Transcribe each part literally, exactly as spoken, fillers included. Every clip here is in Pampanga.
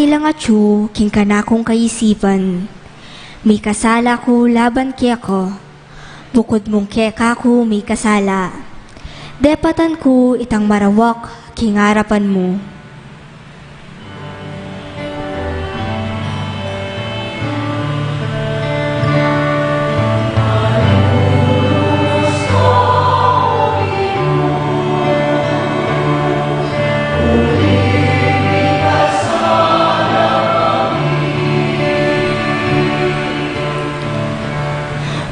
Ilang atyu king kanakung kaisipan, mikasala ku laban keka, bukud mung keka ku mikasala. Depatan ku itang marawak king arapan mu.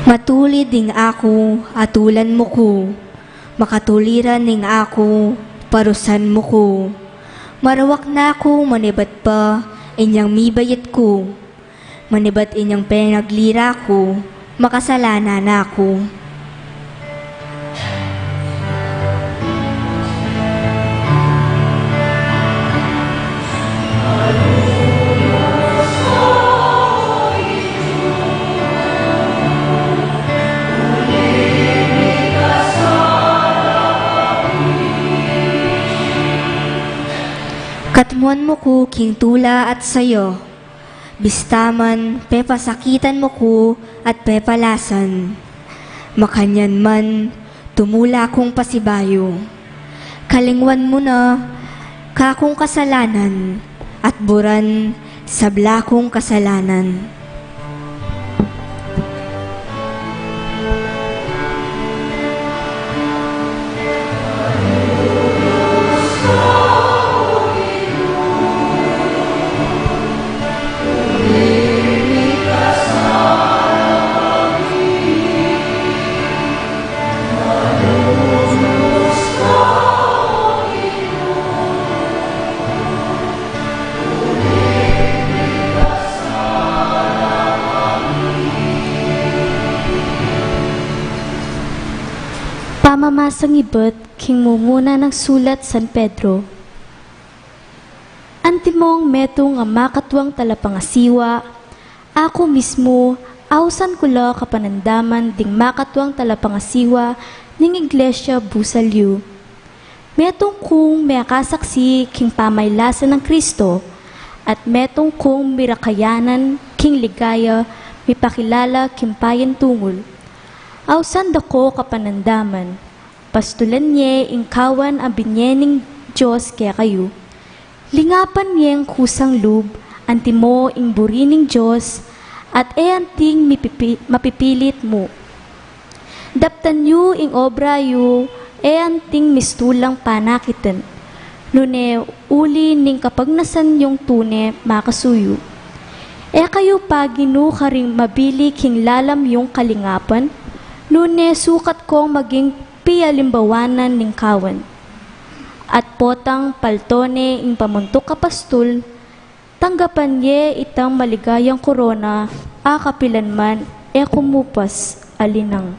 Matulid ing aku, atulan mu ku. Makatuliran ing aku, parusan mu ku. Marawak na ku manibat pa inyang mibayit ku. Manibat inyang penaglira ku, makasalanan na ku. Katmuan mu ku king tula at saya, bista man pepasakitan mu ku at pepalasan. Makanyan man, tumula kung pasibayu. Kalingwan mu na kakung kasalanan, at buran sabla kung kasalanan. Pamamasang ibat king mumuna nang sulat San Pedro. Antimong metung a makatuang talapangasiwa, aku mismu, ausan ku la kapanandaman ding makatuang talapangasiwa ning Iglesia Busa Liu. Metung kung mekasaksi king pamailasan nang Kristo, at metung kung mirakayanan king ligaya mipakilala king payantungul. Ausan da ko kapanandaman, pastulan ye ing kawan a binie ning Dios kekayu. Lingapan yeng kusang lub, antimo ing buri ning Dios, at e anting mipipi-, mapipilit mu. Daptan yu ing obra yu, e anting mistulang panakitan, nune uli ning kapagnasan yung tune makasuyu. E kayu paginu karing mabili king lalam yung kalingapan, nune sukat kong maging pialimbawanan ning kawan. At potang paltone ing pamuntuk a pastul, tanggapan ye itang maligayang korona a kapilan man e kumupas a linang.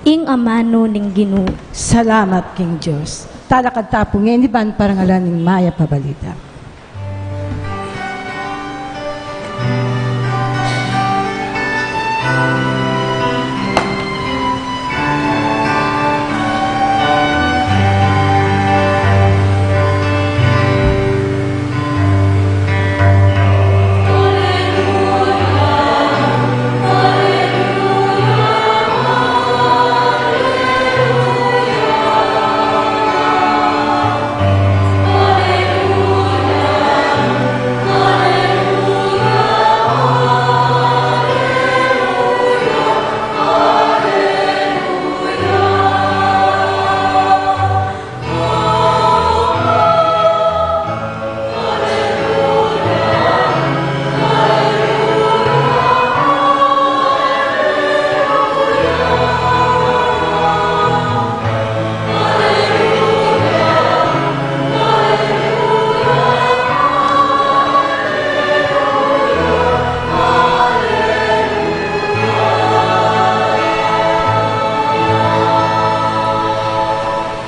Ing amanu ning Ginu. Salamat king Dios. Talakad ta pu ngeni ban parangalan ing mayap a balita.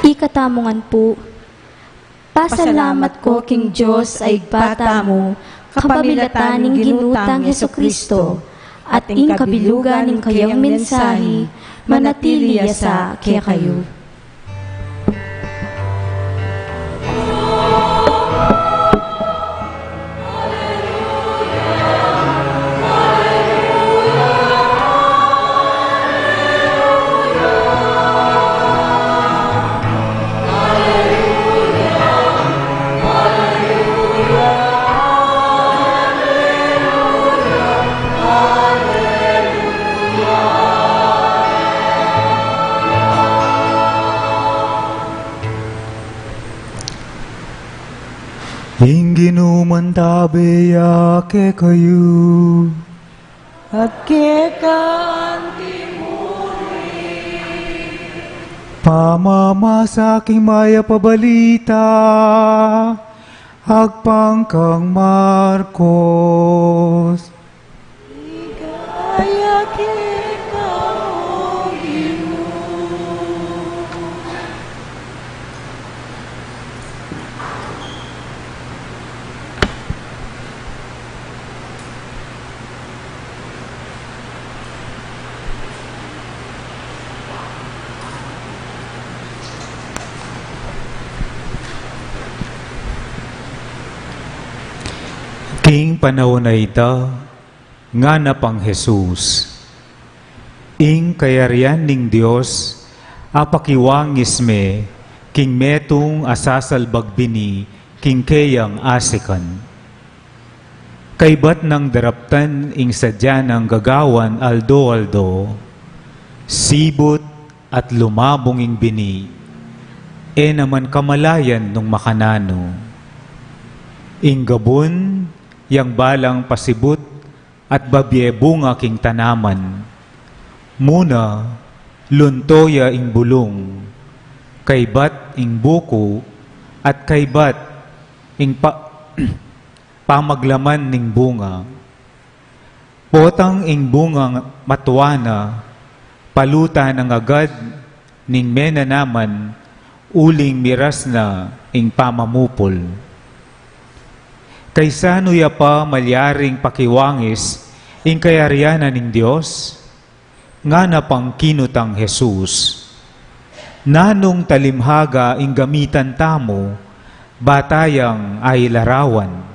Ikatamu ngan pu. Pasalamat ko king Dios a Ibpa tamu, kapamilatan ning Ginu tang Jesucristo, at ing kabilugan ning kayang mensahi, manatili ya sa kekayu. Ing Ginu mantabe ya kekayu. At keka anti mu rin. Pamamasa king Mayap a Balita agpang kang Marcos. Ligaya keka, O Ginu. King panaun a ita, ngana pang Jesus, ing kayarian ning Dios apakiwangis me king metung a sasalbag bini king keyang asikan. Kaybat nang daraptan ing sadya nang gagawan aldo-aldo, sibut at lumabung ing bini, e naman kamalayan nung makananu. Ing gabun, yang balang pasibut at babie bunga king tanaman. Muna, lunto ya ing bulung, kaybat ing buku, at kaybat ing pa-, pamaglaman ning bunga. Potang ing bunga matua na, palutan na agad ning menanaman uling miras na ing pamamupul. Kaysanu ya pa malyaring pakiwangis ing kayarian na ning Dios? Ngana pang kinutang Jesus, nanung talimhaga ing gamitan tamu, ba tayang ailarawan?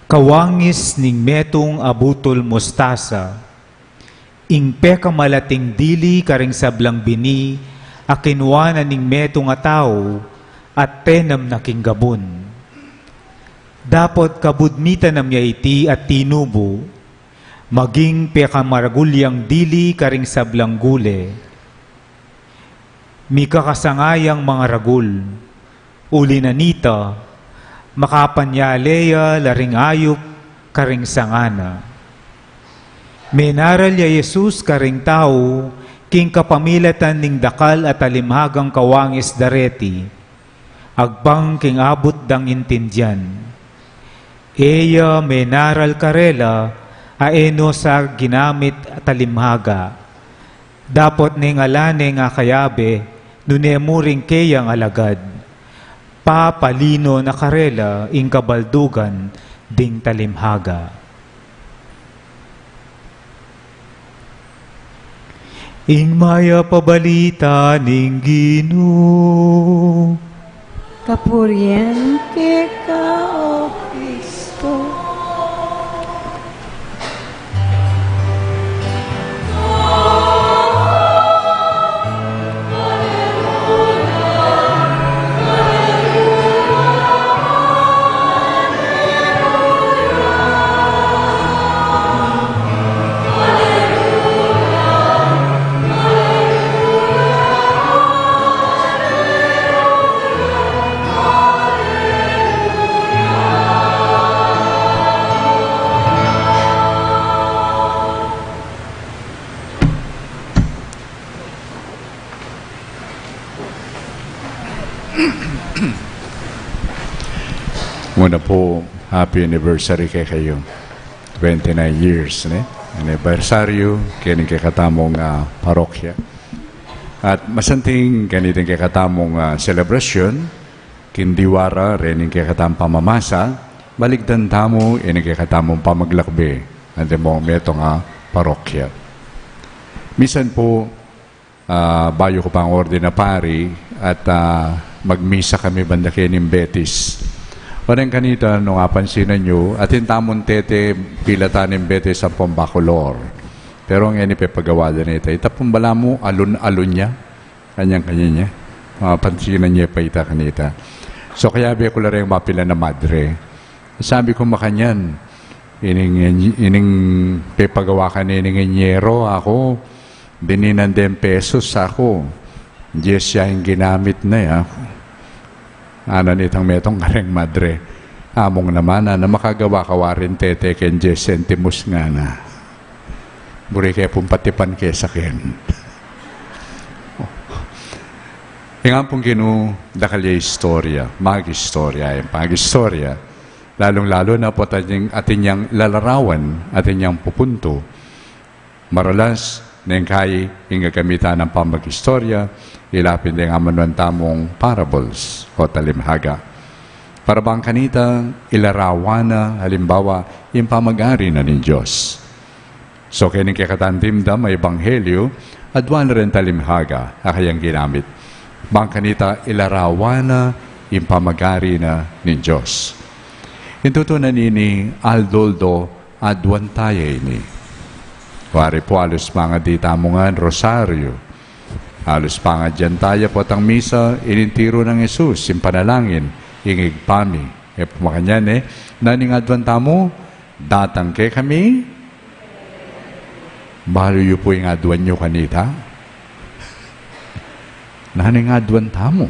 Kawangis ning metung a butul mustasa, ing pekamalating dili karing sablang bini a kinua na ning metung a tau at tenam na king gabun. Dapot kabud mitanam ya iti at tinubu, maging pekamaragul yang dili karing sablang gule. Mikakasanga yang mangaragul, uli na nita, makapanyale ya la ring ayup karing sanga na. Menaral ya Jesus karing tau king kapamilatan ning dakal a talimhagang kawangis dareti, agpang king abut dang intindian. E ya menaral karela a e no sa ginamit a talimhaga. Dapot neng ala neng akayabe, nune mu ring keyang alagad, papalino na karela ing kabaldugan ding talimhaga. Ing Mayap a Balita ning Ginu. Kapurian keka, O Kristo. Muna po, happy anniversary kekayu. Twenty-nine years, ne? Anibersaryu keni kekatamung, ah, parokya. At masanting keni ding kekatamung, ah, selebrasyon, king diwara rening kekatamung pamamasa, balikdan tamu ining kekatamung pamaglakbe, antimong metung a parokya. Misan po, ah, bayu ku pang ordena pari at, ah, magmisa kami banda kening Betis. Oreng kanita nung apansinan yu, atin tamung tete pilatan ning Betis ampong bakulor. Pero ngeni pepagawa da nita. Ita pung balamu, alun-alun ya. Kanyang-kanya ne. Mapansinan ye pa ita kanita. So, kayabe ku la reng mapilan a madre. Sabi ku makanyan, ining, ining pepagawa kanining inyero, aku, dininan deng pesos, aku. Dies ya ing ginamit na ya. Ana nitang metung kareng madre, among naman, ana, makagawa ka waring tete keng diez centimus ngana. Buri ke pung patipan ke saken. Ing Apung Ginu, dakal ya istorya, mag-istorya, ing pag-istorya. Lalung-lalu na pu atin yang, atin yang lalarawan, atin yang pupuntu. Maralas, neng kai ing gagamitan nang pamag-istorya, ila pin deng amanuan tamung parables o talimhaga. Para bang kanita, ilarawan na, halimbawa, ing pamag-ari na ning Dios. So, keni kekatang dimdam a ebanghelyo, adwan reng talimhaga a kayang ginamit. Bang kanita, ilarawan na ing pamag-ari na ning Dios. Ing tutu na nini, aldo-aldo, adwan taya ini. Wari pu, alus pa nga dita mu ngan rosaryo. Alus pa nga dyan taya potang misa, inintiru nang Jesus, ing panalangin, ing Ibpa mi. E pu makanyan, e, nanu ing adwan tamu, datang kekami, balu yu pu ing adwan yu kanita. Nanu ing adwan tamu?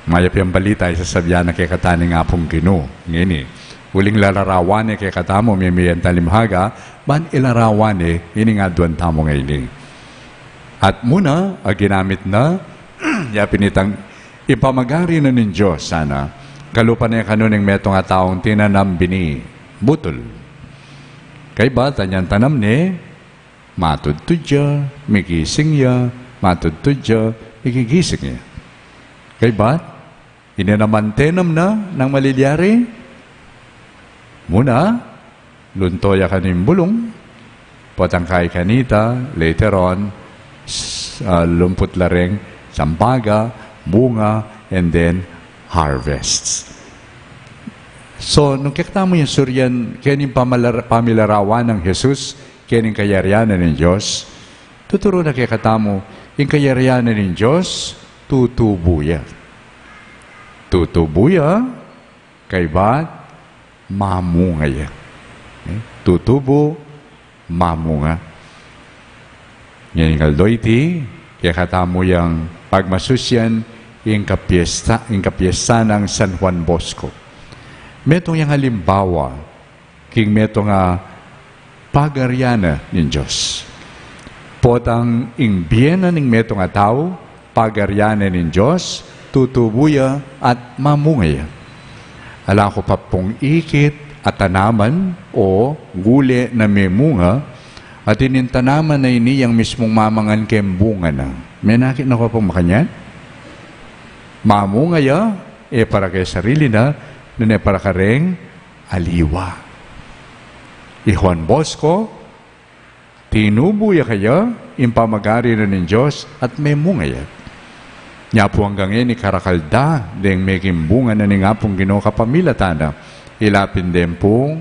Mayap yang balita, isasabian na kekatamu ning Apung Ginu. Ngeni, uling lalarawan ne kekatamu, mimiyan talimhaga, ban ilarawan ne, ining adwan tamu ngeni. At muna, a ginamit na, ya pin itang, ipamag-ari na ning Dios, sana, kalupa ne kanu ning metung a taung tinanam bini, butul. Kaybat, anyang tanam ne, matudtud ya, migising ya, matudtud ya, migigising ya. Kaybat, ini naman tenam na nang malilyari, muna, lunto ya kaning bulung, potang kai kanita, later on, s-, ah, lumput la reng sampaga, bunga, and then harvests. So, nung kekatamu yang surian, kening pamalar-, pamilarawan nang Jesus, kening kayarian na ning Dios, tuturu na kekatamu, ing kayarian na ning Dios, tutubu ya. Tutubu ya, kaybat, mamunga ya. E, tutubu, mamunga. Ngening aldo iti, kekatamu yang pagmasusian, ing kapiesta, ing kapiesta nang San Juan Bosco. Metung yang halimbawa, king metung a pagarian na ning Dios. Potang ing bie na ning metung a tau, pagarian na ning Dios, tutubu ya at mamunga ya. Ala ku pa pung ikit a tanaman o gule na memunga, at ining tanaman a ini yang mismung mamangan keng bunga na. Menakit na ku pung makanyan? Mamunga ya, e para keng sarili na, nune para kareng aliwa. I Juan Bosco, tinubu ya kaya, ing pamag-ari na ning Dios, at memunga ya. Nya pu anggang ngeni karakal da, deng meging bunga na ning Apung Ginu kapamilatan na, ila pin deng pung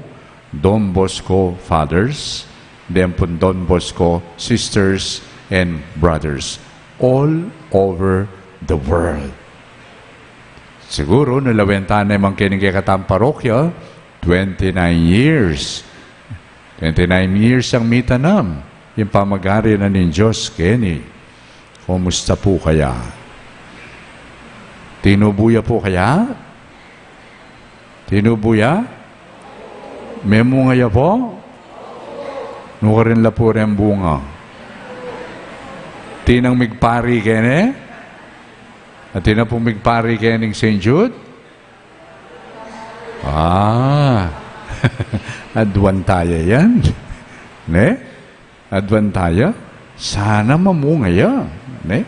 Don Bosco Fathers, deng pung Don Bosco Sisters and Brothers, all over the world. Siguru, nung lawen ta na mang kening kekatang parokya, twenty-nine years. Twenty-nine years yang mitanam, ing pamag-ari na ning Dios keni. Kumusta pu kaya? Tinubu ya pu kaya? Tinubu ya? Memunga ya pu? Nukarin la pu reng bunga. Atin nang migpari keni? Atin na pung migpari kening Saint Jude? Ah, adwan taya yan. Ne? Adwan taya. Sana mamunga ya. Ne?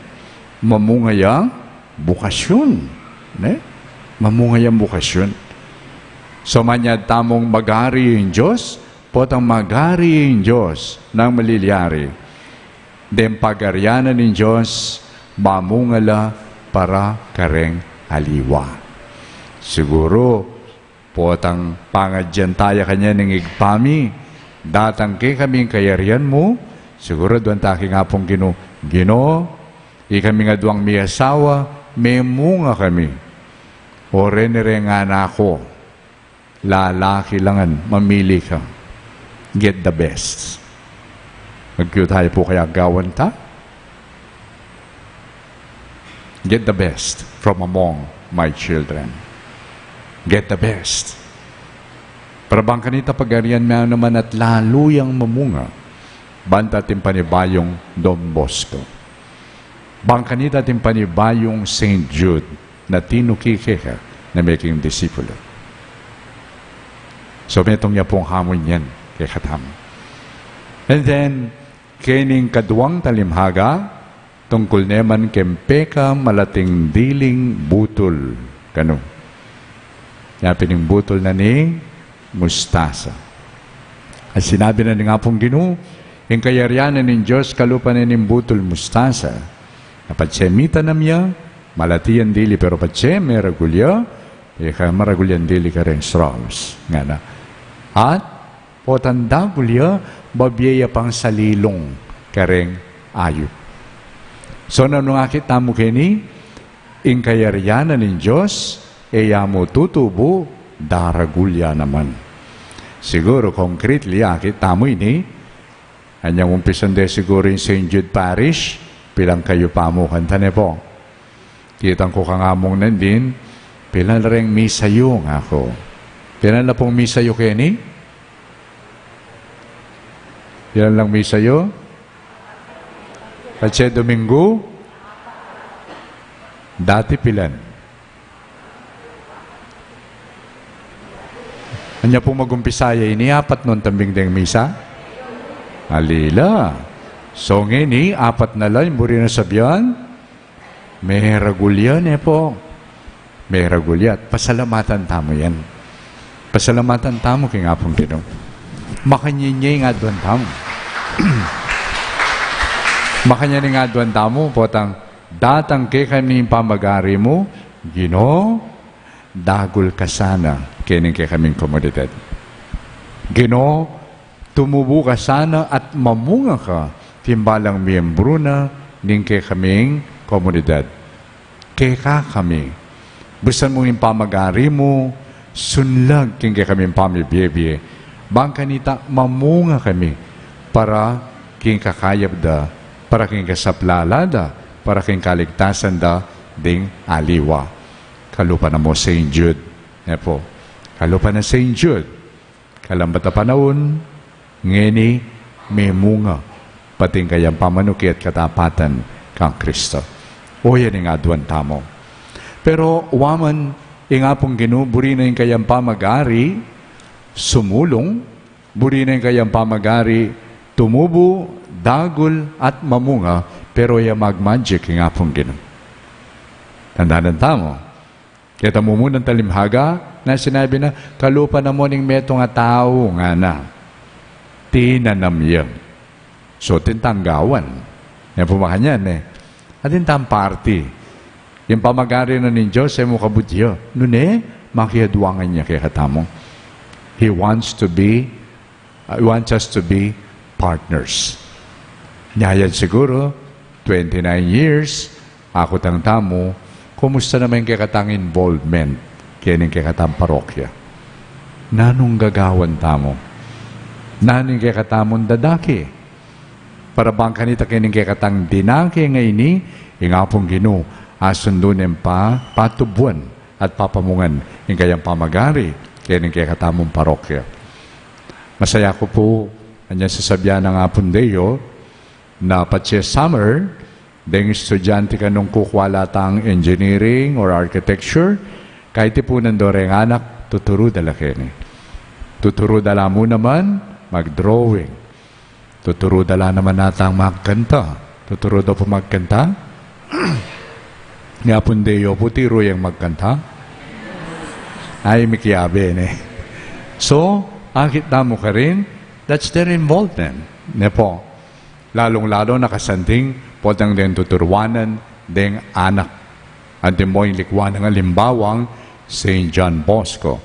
Mamunga yang bukasyon. Ne? Mamunga yang bukasyon. So, manyad tamung mag-ari ing Dios, potang mag-ari ing Dios nang malilyari. Deng pagarian na ning Dios, mamunga la para kareng aliwa. Siguru, potang pangadyan taya kanyan ning Ibpa mi, datang kekami ing kayarian mu, siguru adwan ta king Apung Ginu, Ginu, ikaming adwang miasawa, memunga kami. O reni reng anak ku, lalaki la ngan, mamili ka. Get the best. Magkita taya pu kaya gawan ta? Get the best from among my children. Get the best. Para bang kanita pagarian me naman at lalu yang mamunga. Banta atin panibayung Don Bosco. Bang kanita atin panibayung Saint Jude na tinuki keka na meking disipulo. So, metung ya pung hamun yan kekatamu. And then, kening kaduang talimhaga, tungkul naman keng pekamalating diling butul. Kanu? Ya pin ing butul na ning mustasa. At sinabi na ning Apung Ginu, ing kayarian na ning Dios kalupa na ning butul mustasa. Na patse mitanam ya, malati yang dili, pero patse meragul ya, ika maragul yang dili kareng srawus. Ngana. At potang dagul ya, babie ya pang salilung kareng ayup. So, nanu ing akit tamu keni? Ing kayarian na ning Dios, e ya mu tutubu, daragul ya naman. Siguru, concretely, akit tamu ini, anyang umpisan de siguru ing Saint Jude Parish, pilan kayu pamukan ta ne pu. Kitang ku kang amung nandin, pilan reng misa yu, ngaku. Pilan la pung misa yu keni? Pilan lang misa yu? Patse Domingo? Dati pilan? Anya pung mag-umpisa ya ini, apat nung tambing deng misa? Alila. So, ngeni, apat na la ing buri nang sabian? Meragul ya ne pu. Meragul ya. Pasalamatan tamu yan. Pasalamatan tamu king Apung Ginu. Makanyan ya ing aduan tamu. Makanyan ing aduan tamu, potang datang kekami ing pamagari mu, Ginu, dagul ka sana keni king kekaming komunidad. Ginu, tumubu ka sana at mamunga ka king balang miyembru na ning kekaming komunidad. Keka kami, busan mu ing pamagari mu sunlag king kekaming pamibie-bie, bang kanita mamunga kami para king kakayap da, para king kasaplalan da, para king kaligtasan da ding aliwa. Kalupa na mu Saint Jude, ne pu. Kalupa na Saint Jude. Kalambat a panaun, ngeni memunga pati ing kayang pamanuki at katapatan kang Kristo. O, yan ing aduan tamu. Pero wa man, ing Apung Ginu, buri na ing kayang pamagari sumulung, buri na ing kayang pamagari tumubu, dagul, at mamunga, pero e ya mag-magic ing Apung Ginu. Tandanan tamu, keta mu munang talimhaga, na sinabi na, kalupa na mu ning metung a tau, ngana. Tinanam ya. So, atin tang gawan. Yan pu makanyan, e. Atin tang party. Ing pamagari na ning Dios, e mu kabud ya. Nune, makiaduangan ya kekatamu. He wants to be, uh, wants us to be partners. Nya yan siguru, twenty-nine years, akutang tamu, kumusta naman ing kekatang involvement kening kekatang parokya? Nanung gagawan tamu? Nanu ing kekatamung dadake? Para bang kanita kening kekatang dinake ngeni, ing Apung Ginu, asundu neng pa, patubuan at papamungan ing kayang pamagari kening kekatamung parokya. Masaya ku pu, anyang sasabian nang Apung Deo, na patse summer, deng estudyante kanung kukua la tang engineering or architecture, katipunan do reng anak, tuturu da la keni. Tuturu da la mu naman mag-drawing. Tuturu da la naman atang magkanta. Tuturu da pu magkanta? Ni Apung Deo pu, tiru yang magkanta? Ay, mikiabe ne. So, akit tamu karin, that's their involvement. Ne pu? Lalung-lalu na kasanting potang deng tuturuanan deng anak. Anti mo ing likuan nang alimbawang Saint John Bosco.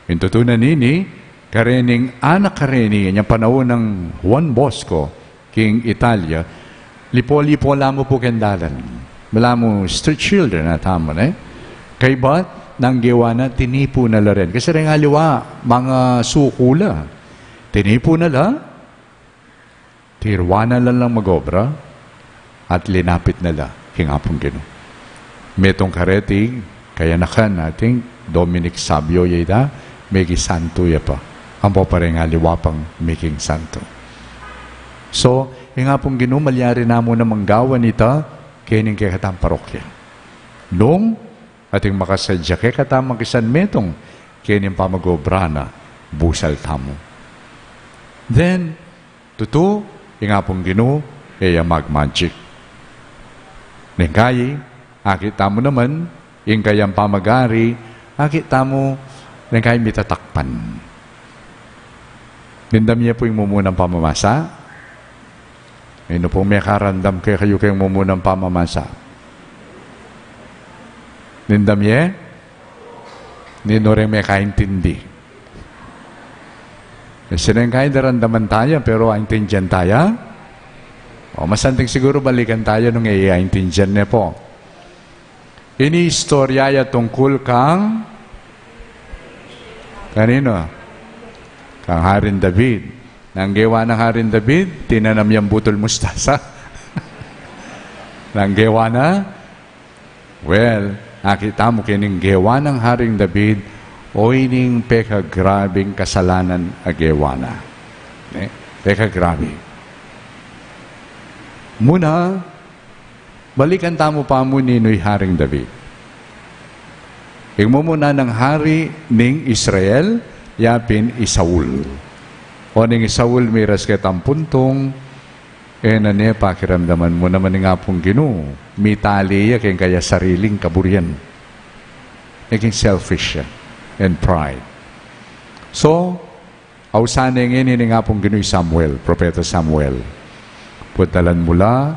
Ing tutu na nini, karening anak kareni, inyang panaun nang Juan Bosco, king Italia, lipo-lipo la mu pu keng dalan. Balamu street children a tamu, ne? Kaybat, nanu ing gewa na, tinipu na la rin. Kasi reng aliwa, mangasuku la. Tinipu na la, tiruan na la lang mag-obra at linapit na la king Apung Ginu. Metung kareti, kayanakan, I think, Dominic Savio ya ita, meging santo ya pa. Ampo pa ring aliwa pang meging santo. So, ing Apung Ginu, malyari na mu namang gawan ita, kening kekatang parokya. Nung ating makasadya kekatang makisanmetung, kening pamag-obra na, busal tamu. Then, tutu, ing Apung Ginu, e ya mag-magic. Neng kayi, akit tamu naman, ing kayang pamag-ari, akit tamu, neng kayi mitatakpan. Nindam ye pu ing mumunang pamamasa? Ninu pung mekaramdam kekayu keng mumunang pamamasa? Nindam ye? Ninu reng mekaintindi? E, sineng kayi daramdaman taya, pero aintindian taya? O, masanting siguru balikan taya nung e aintindian ne pu. Ini istorya ya tungkul kang, kaninu? Kang Haring David. Nanu ing gewa nang Haring David? Tinanam yang butul mustasa. Nanu ing gewa na? Well, akit tamu kening gewa nang Haring David, o ining pekagrabing kasalanan a gewa na. Ne? Pekagrabe. Muna, balikan tamu pa mu ninu i Haring David. Ing mumuna nang hari ning Israel, ya pin i Saul. Oneng i Saul miras ketang puntung, e na ne pakiramdaman mu naman ing Apung Ginu, mitali ya keng kaya sariling kaburian. Naging selfish ya and pride. So, ausan ne ngeni ning Apung Ginu i Samuel, Propeta Samuel. Puntalan mu la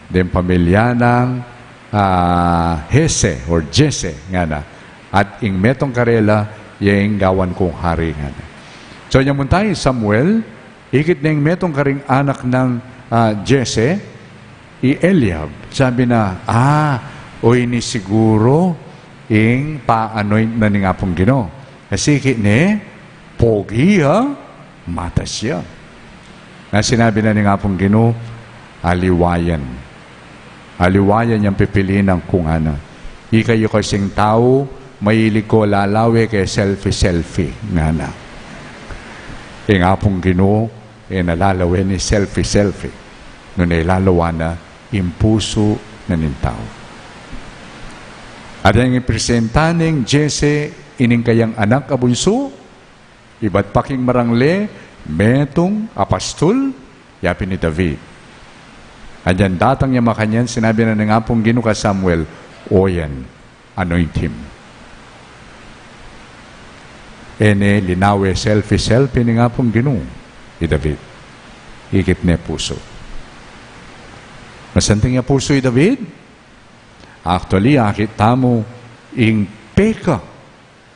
deng pamilya nang, ah, Jese or Jese, ngana. At ing metung karela, ya ing gawan kung hari, ngana. So, nung munta i Samuel, ikit ne ing metung karing anak nang, ah, Jese, i Eliab. Sabi na, "Ah, o ini siguru ing pa-anoint na ning Apung Ginu." Kasi ikit ne, pogi ya, matas ya. Nung sinabi na ning Apung Ginu, aliwa yan. Aliwa yan yang pipilian ku, ngana. Ikayu kasing tau, mahilig ko lalawe keng selfie-selfie, ngana. Ing Apung Ginu, e na lalawen ing selfie-selfie. Nune lalawan na ing pusu na ning tau. At yang ipresenta neng Jese ining kayang anak a bunsu, ibat pa king marangle, metung a pastul, ya pin i David. Anyang datang ya makanyan, sinabi na ning Apung Ginu kang Samuel, "O yan, anoint him." E ne linawe selfie-selfie ning Apung Ginu i David. Ikit ne pusu. Masanting ya pusu i David? Actually, akit tamu ing peka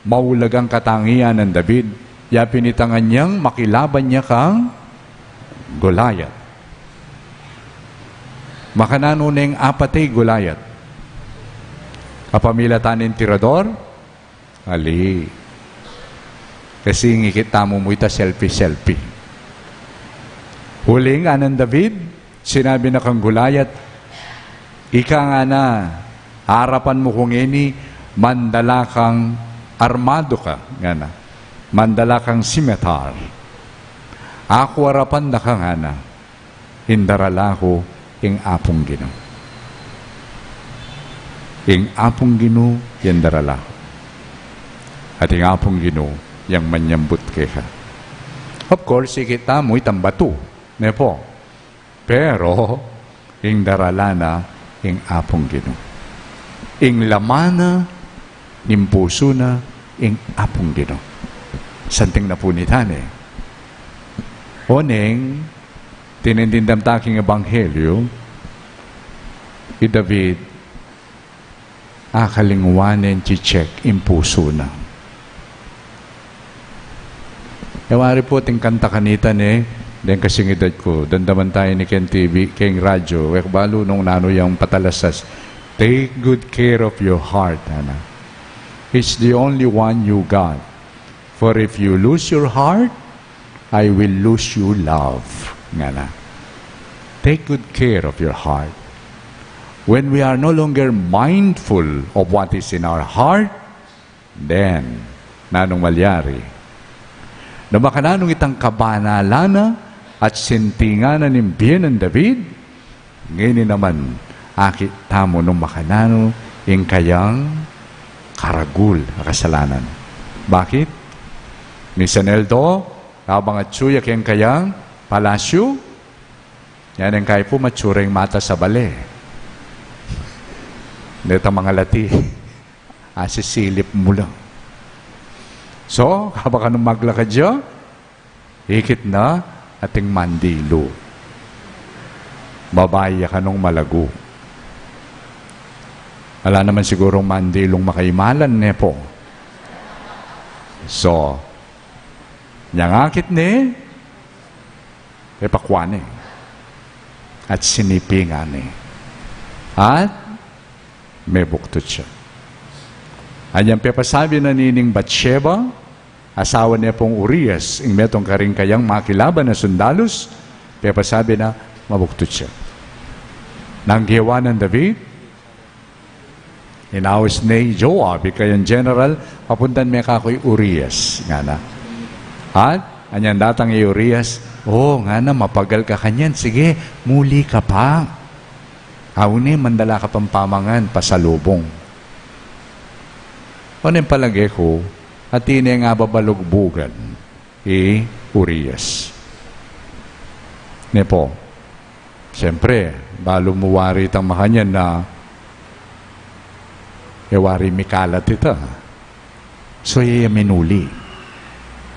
maulagang katangian nang David, ya pin itang anyang makilaban ya kang Goliath. Makananu neng apate i Goliath? Kapamilatan ning tirador? Ali. Kasi ing ikit tamu mu ita selfie-selfie. Uling, nganang David, sinabi na kang Goliath, "Ika," ngana, "arapan mu ku ngeni, mandala kang armadu ka," ngana. "Mandala kang scimitar. Aku arapan da ka," ngana. "Ing darala ku, ing Apung Ginu. Ing Apung Ginu yang darala ku. At ing Apung Ginu yang manyambut keka." Of course, ikit tamu itang batu, ne pu? Pero ing darala na ing Apung Ginu. Ing laman na ning pusu na ing Apung Ginu. Santing na pu nita ne. Oneng, tinindindam ta king ebanghelyu, i David, akalingwan neng chi-check ing pusu na. E wari pu, ating kanta kanita ne, deng kasing edad ku, damdaman taya ini keng T V, keng radyo, e ku balu nung nanu yang patalastas, "Take good care of your heart," ngana. "It's the only one you got. For if you lose your heart, I will lose your love," ngana. "Take good care of your heart. When we are no longer mindful of what is in our heart, then, nanung malyari? Nung makananu itang kabanalan na at sintingan na ning bie nang David, ngeni naman, akit tamu nung makananu ing kayang karagul a kasalanan. Bakit? Misan aldo, kabang atsu ya keng kayang palasyu, yan ing kaipu, matsura ing mata sa bale. Neta mangalati. Asisilip mu la. So, kabang ka nung maglakad ya, ikit na ating mandilu. Babai ya kanung malagu. Ala naman sigurung mandilung makaimalan, ne po? So, nyang akit ne, pepakwa ne. At sinipingan ne. At mebuktut ya. Anyang pepasabi na nining Bathsheba, asawa ne pong Urias, ing metung karing kayang makilaban a sundalus, pepasabi na, mabuktut ya. Nanu ing gewa nang David? Inaus ne i Joab, ing kayang general, papuntan me kaku i Urias, ngana. At, anyang datang i Urias, "O," ngana, "mapagal ka kanyan, sige, muli ka pa. Aune, mandala ka pang pamangan, pasalubung." O, ning palage ku, atin neng ababalugbugan i Urias. Ne po? Siyempre, balu mu wari itang makanyan na, e wari mikalat ita. So, e ya minuli.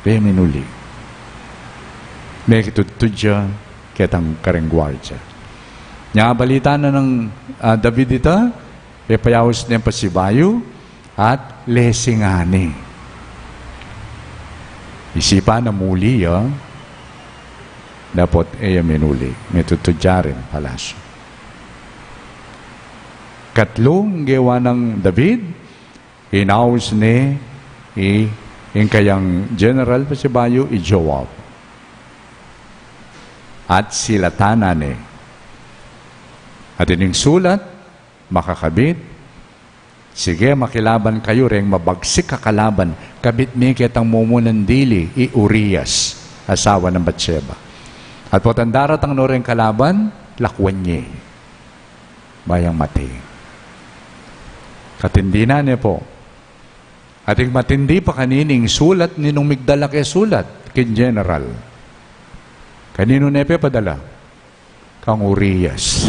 E ya minuli. Mekitudtud ya ketang kareng guardia. Nya, balita na nang, ah, David ita, e payaus neng pasibayu, at lesingan ne. Isipan na muli ya, dapot e ya minuli, mitutudya rin palasyu. Katlu, ing gewa nang David, inaus ne i, ing kayang general pasibayu, i Joab. At silatan na ne. At ining sulat, makakabit, "Sige, makilaban kayu reng mabagsik a kalaban, kabit mi ketang mumunang dili, i Urias, asawa nang Bathsheba. At potang daratang no reng kalaban, lakwan ye. Ba yang mate." Katindi na ne po. Ating matindi pa kanini ing sulat, ninung migdala ke sulat, king general. Kaninu ne pepadala? Kang Urias.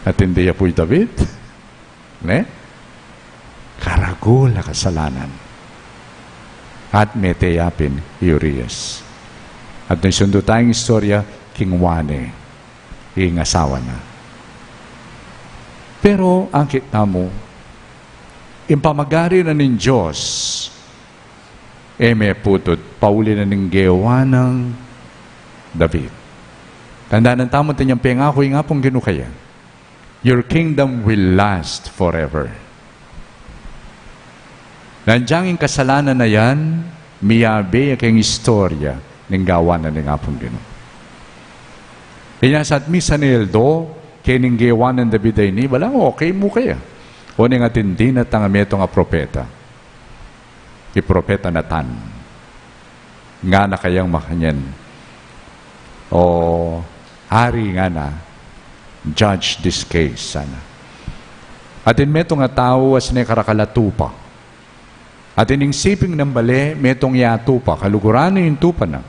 Matindi ya pu i David. Ne? Karagul a kasalanan. At mete ya pin i Urias. At nung isundu tang istorya, kingwa ne ing asawa na. Pero, akit tamu, ing pamagari na ning Dios, e meputut, pauli na ning gewa nang David. Tandanan tamu, ing pengaku ning Apung Ginu kaya, "Your kingdom will last forever." Nanu yang ing kasalanan a yan, miyabe ya keng istorya ning gawan na ning Apung Ginu. Inya sa at misan aldo, keni ing gewa nang David a ini, bala, okay mu kaya? O, ning atin dinatang a metung a propeta. I propeta Natan. Ngana kayang makanyan, "O hari," ngana, "judge this case," sana. "Atin metung a tau a sine karakal a tupa. Atin ing siping nang bale, metung ya tupa, kaluguran ne ing tupa na.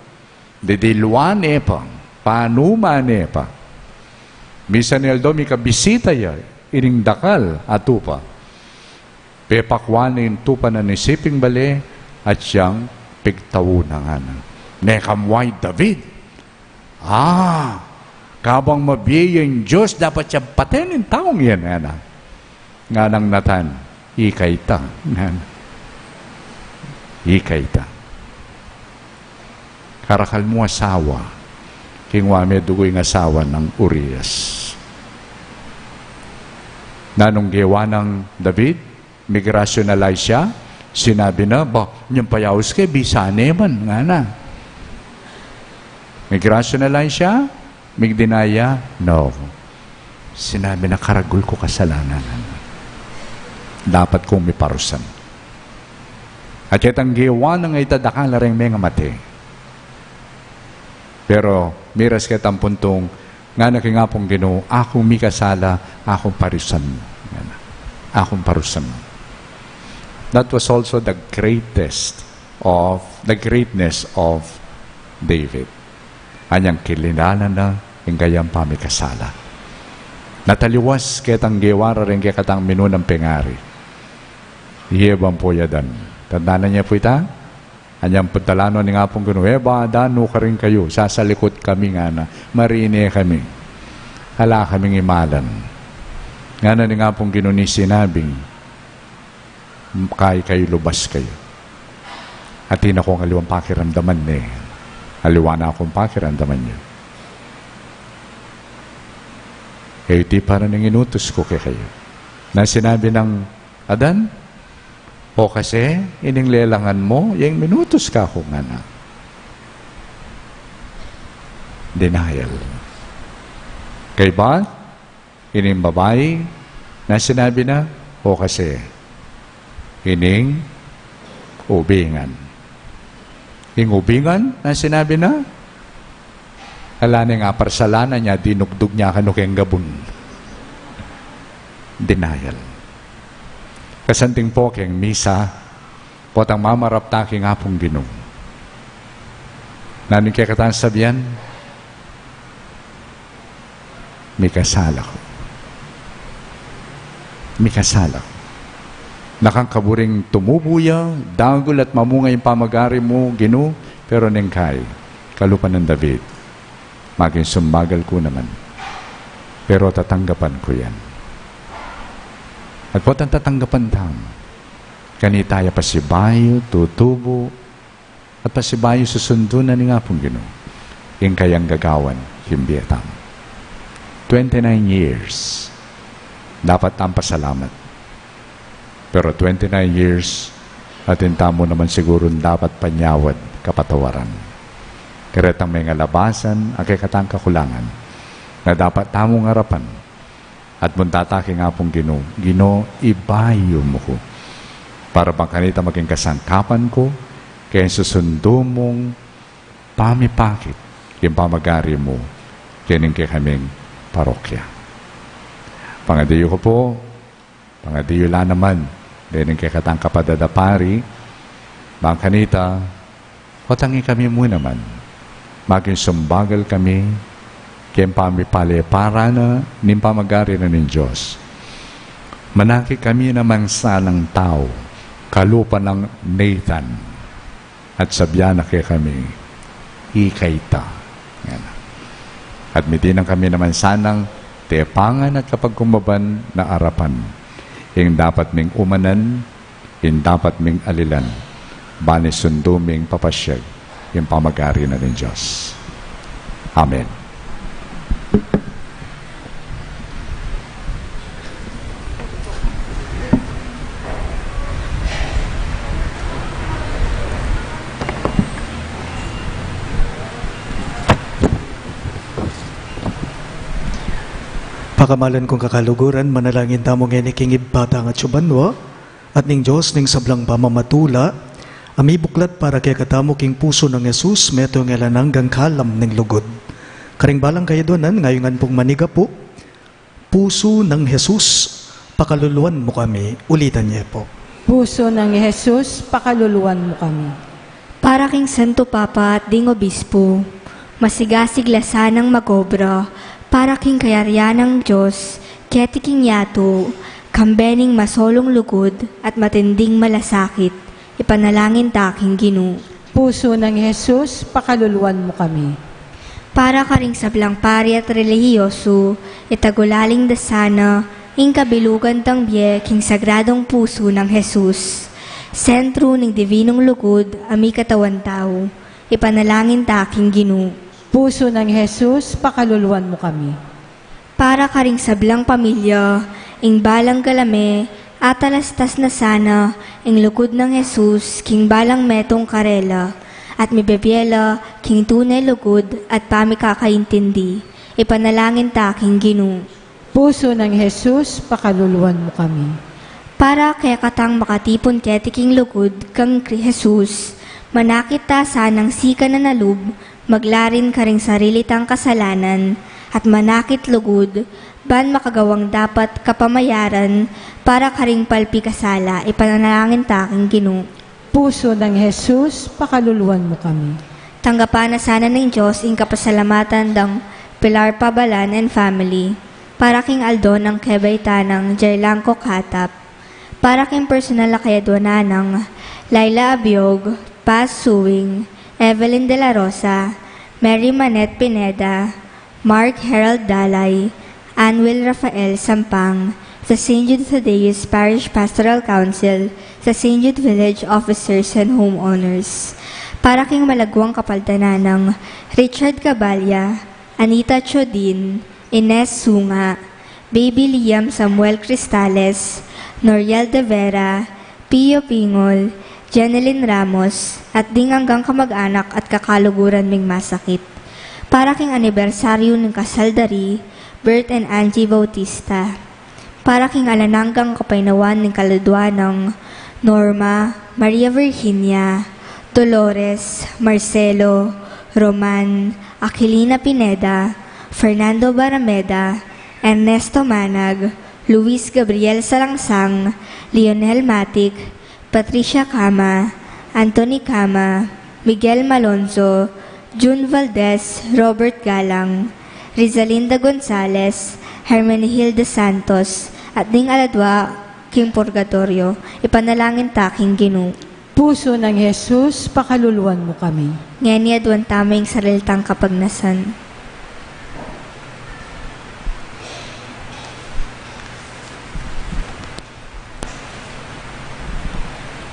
Didiluan ne pa, panuman ne pa. Misan aldo mikabisita ya ining dakal a tupa, pepakwan ne ing tupa na ning siping bale, at yang pigtau na," ngana. Neka mu i David, "A, kabang mabie ya ing Dios, dapat yang paten ing taung yan," ngana. Nganang Natan, "Ika ita," ngana. "Ika ita. Karakal mu asawa." Kingwa me dugu ing asawa nang Urias. Nanung gewa nang David? Mig-rationalize ya, sinabi na, "Ba, nyang payaus ke, bisa ne man," ngana. Mig-rationalize ya, migdinaya, "No. Sinabi na, "Karagul ku kasalanan. Dapat kung miparusan." At ketang gewa na nga ita, dakal la reng mengamate. Pero miras ketang puntung, ngana king Apung Ginu, "Aku mikasala, aku parusan." Ngana, "Aku parusan." That was also the greatest of, the greatness of David. Anyang kilala na ing kayang pamikasala. Na taliwas ketang gewa ra reng kekatang minunang pengari. Ye ban pu ya Adan. Tandanan ye pu ita? Anyang puntalan no ning Apung Ginu, "E ba, Adan, nu karin kayu? Sasalikut kami," ngana. "Marine kami. Ala kaming imalan." Ngana ning Apung Ginu, "Ning sinabing kayi kayu, lubas kayu. Atin akung aliwang pakiramdaman ne. Aliwa na kung pakiramdaman yu. E iti para ning inutus ku kekayu." Na sinabi nang Adan, "O kasi, ining lelangan mu, yeng minutus ka ku," ngana. Denial. Kaybat, ining babai, na sinabi na, "O kasi, ining ubingan." Ing ubingan, na sinabi na, "Ala ne ing aparsalanan ya, dinugdug ne kanu keng gabun." Denial. Kasanting pu keng misa, potang mamarap ta king Apung Ginu, nanu ing kekatang sabian? "Mikasala ku. Mikasala ku." Na kang kaburing tumubu ya, dagul at mamunga ing pamagari mu, Ginu, pero neng kayi, kalupa nang David, maging sumbagal ku naman. Pero tatanggapan ku yan. At potang tatanggapan tamu, kanita ya pasibayu tutubu, at pasibayu susundu na ning Apung Ginu ing kayang gagawan king bie tamu. Twenty-nine years. Dapat tang pasalamat. Pero twenty-nine years, atin tamu naman sigurung dapat panyawad, kapatawaran. Karetang mengalabasan a kekatang kakulangan na dapat tamung arapan. At munta ta king Apung Ginu, "Ginu, ibayu mu ku, para bang kanita maging kasangkapan ku keng susundu mung pamipakit king pamagari mu kening kekaming parokya." Pangadi yu ku pu, pangadi yu la naman dening kekatang kapadad a pari, bang kanita, potang ikami mu naman, maging sumbagal kami keng pamipale para na ning pamagari na ning Dios. Manaki kami namang sanang tau, kalupa nang Nathan, at sabian na kekami, "Ika ita." Yan. At mitinan kami naman sanang tepangan at kapagkumbaban na arapan ing dapat ming umanan, ing dapat ming alilan, bani sundu ming papasiag ing pamagari na ning Dios. Amen. Pakamalan kung kakaluguran, manalangin tamu ngeni king Ibpa tang atsu banua, at ning Dios ning sablang pamamatula, a mibuklat para kekatamu king pusu nang Jesus, metung alang anggang kalam ning lugud. Karing balang kayadwanan, ngayungan pung manigapu, Pusu nang Jesus, pakaluluan mu kami. Ulitan ye pu. Pusu nang Jesus, pakaluluan mu kami. Para king Santo Papa at ding Obispo, masigasig la sanang magobra para king kayarian nang Dios keti king yatu, kambe ning masolung lugud at matinding malasakit, ipanalangin ta king Ginu. Pusu nang Jesus, pakaluluan mu kami. Para karing sablang pari at relihiyosu, itagulaling da sana ing kabilugan tang bie king sagradung pusu nang Jesus, sentru ning divinung lugud a mikatawan tau, ipanalangin ta king Ginu. Pusu nang Jesus, pakaluluan mu kami. Para karing sablang pamilya, ing balang galame, atalastas na sana ing lugud nang Jesus king balang metung karela, at mibebie la king tune lugud at pamikakaintindi, ipanalangin ta king Ginu. Puso nang Jesus, pakaluluan mu kami. Para kekatang makatipun keti king lugud kang Kri-, Jesus, manakit ta sanang sikan a nalub, maglarin karing sarili tang kasalanan, at manakit lugud, ban makagawang dapat kapamayaran para karing palpi kasala, ipanalangin ta king Ginu. Puso nang Jesus, pakaluluan mu kami. Tanggapan na sana ning Dios ing kapasalamatan dang Pilar Pabalan and family, para king aldo nang kebaitan nang Jerlanco Katap, para king personal a kayadwanan nang Laila Abiog, Paz Suing, Evelyn de la Rosa, Mary Manette Pineda, Mark Harold Dalay, Anwil Rafael Sampang, sa Saint Jude Thaddeus Parish Pastoral Council, sa Saint Jude Village Officers and Homeowners. Para king malagwang kapaldanan nang Richard Cabalya, Anita Chodin, Ines Sunga, Baby Liam Samuel Cristales, Noriel de Vera, Pio Pingol, Jeneline Ramos, at ding anggang kamag-anak at kakaluguran ming masakit. Para king anibersaryu ning kasal da ri Bert and Angie Bautista. Para king alang anggang kapaynawan ning kaladwa nang Norma, Maria Virginia, Dolores, Marcelo, Roman, Aquilina Pineda, Fernando Barameda, Ernesto Manag, Luis Gabriel Salangsang, Lionel Matic, Patricia Cama, Anthony Cama, Miguel Malonzo, Jun Valdez, Robert Galang, Rizalinda Gonzalez, Hermenegilda Santos, at ding aladwa king purgatoryo, ipanalangin ta king Ginu. Puso nang Jesus, pakaluluan mu kami. Ngeni aduan tamu ing sarili tang kapagnasan.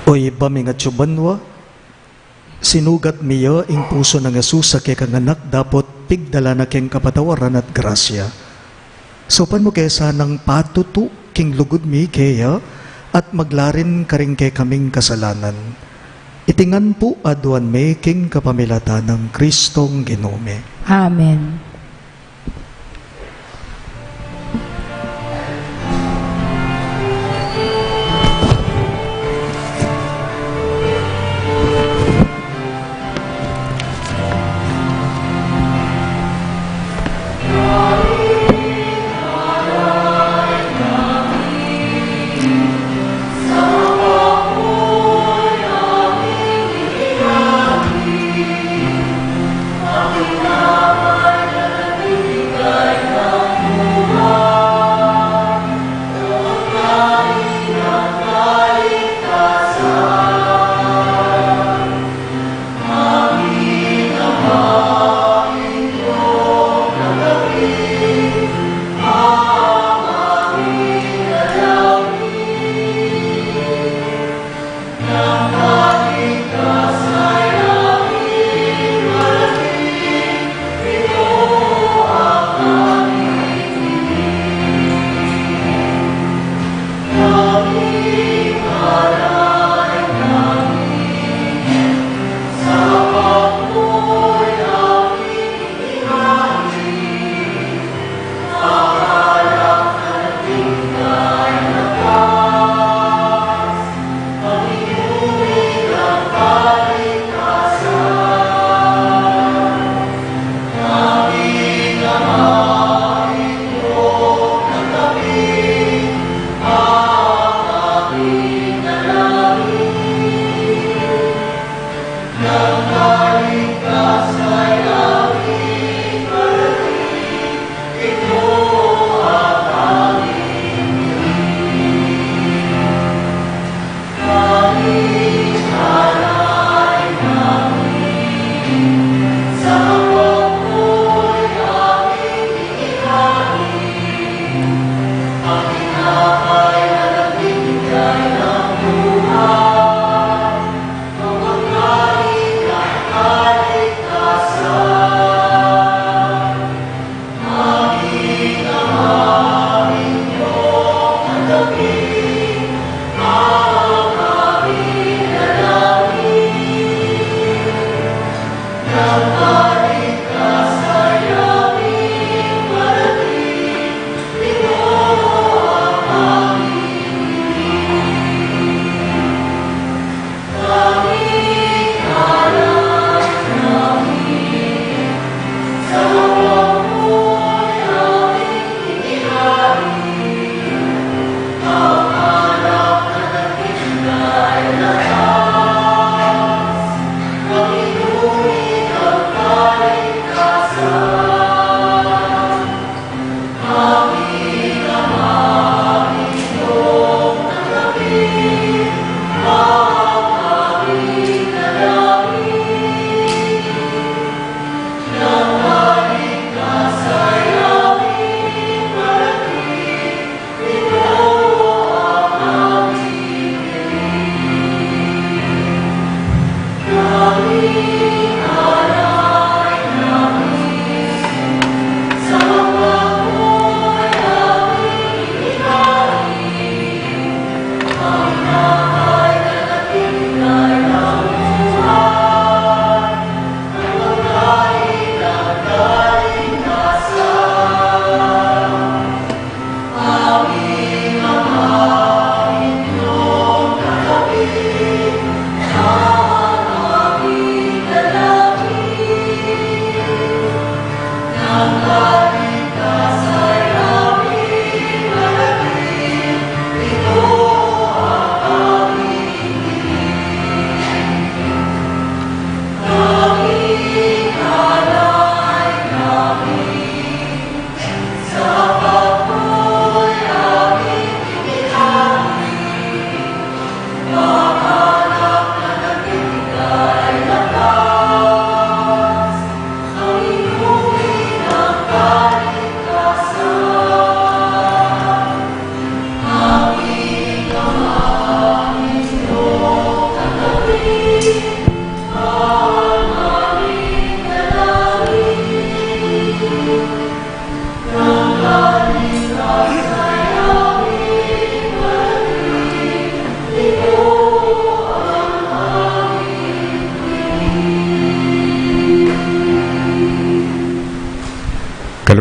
O Ibpa ming atsu banua, sinugat mi ya ing pusu nang Jesus a kekang Anak dapot pigdala na keng kapatawaran at grasya. Saupan mu ke sanang patutu king lugud mi keya at maglarin karing kekaming kasalanan. Iti ngan pu aduan mi king kapamilatan nang Kristong Ginu mi. Amen.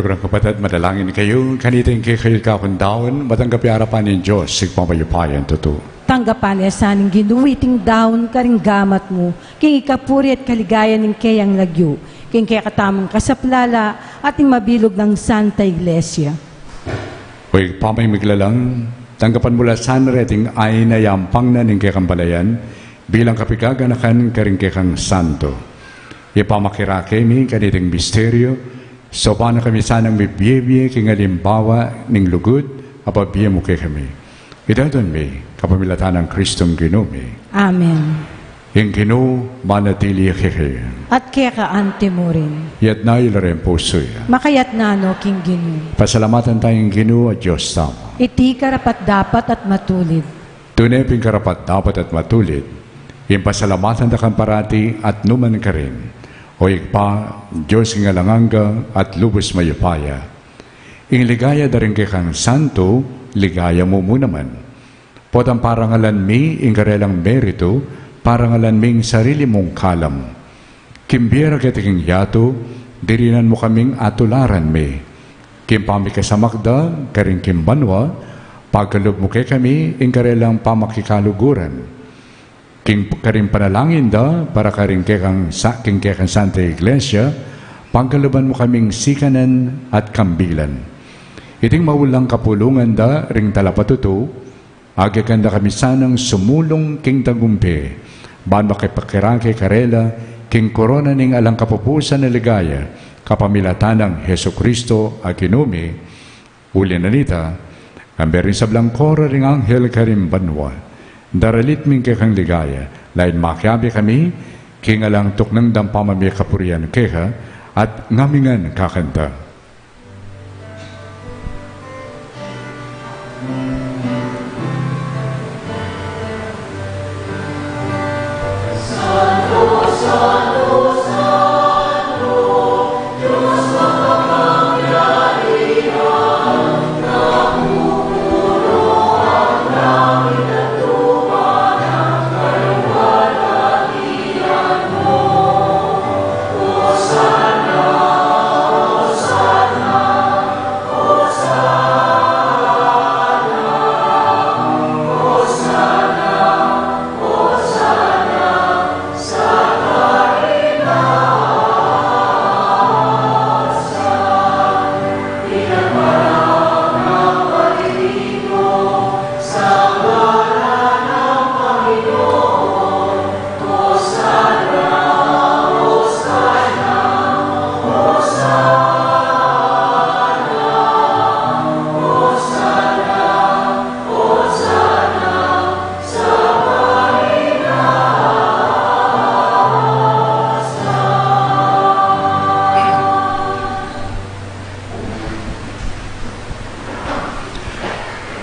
Rang kapatad, manalangin kayu, kanitang kekayu kakung daun, matanggap ya arapan ning Dios, Ibpang mayupayang tutu. Tanggapan na sa ning Ginu iting daun karing gamat mu, king ikapuri at kaligayan ning keyang lagyu, king kekatamung kasaplalan, at ning mabilug nang Santa Iglesia. O Ibpa ming miglalang, tanggapan mu la sana reting ain a yampang na ning kekang balayan, bilang kapigaganakan karing kekang santo. Ipamakirake mi kaniting misteryu, saupan na kami sanang mibie-bie king alimbawa ning lugud a pabie mu kekami. Iti adwan mi, kapamilatan nang Kristong Ginu mi. Amen. Ing Ginu manatili ya kekayu. At keka antimurin. Iyatas yu la ring pusu yu. Makayatas no king Ginu. Pasalamatan taya ing Ginu a Dios tamu. Iti karapat-dapat at matulid. Tune pin karapat-dapat at matulid, ing pasalamatan da kang parati at nukarin man, O Ibpa, Dios king alang angga at lubus mayupaya. Ing ligaya da ring kekang santo, ligaya mu mu naman. Potang parangalan mi ing karelang meritu, parangalan mi ing sarili mung kalam. King bie ra keti king yatu, dirinan mu kaming atularan mi. King pamikasamak da karing king banua, pagkalub mu kekami ing karelang pamakikaluguran. King karing panalangin da para karing kekang sa-, king kekang Santa Iglesia, pagkaluban mu kaming sikanan at kambilan. Iting maulagang kapulungan da ring talapatutu, agyakan da kami sanang sumulung king tagumpe, ban makipakirake karela king korona ning alang kapupusan a ligaya, kapamilatan nang Jesucristo a Ginu mi. Uli na nita, kambe ring sablang koro ring anghel karing banua, daralit mi ing kekang ligaya, lain makiabe kami king alang tuknang dang pamamikapurian keka, at ngamingan kakanta.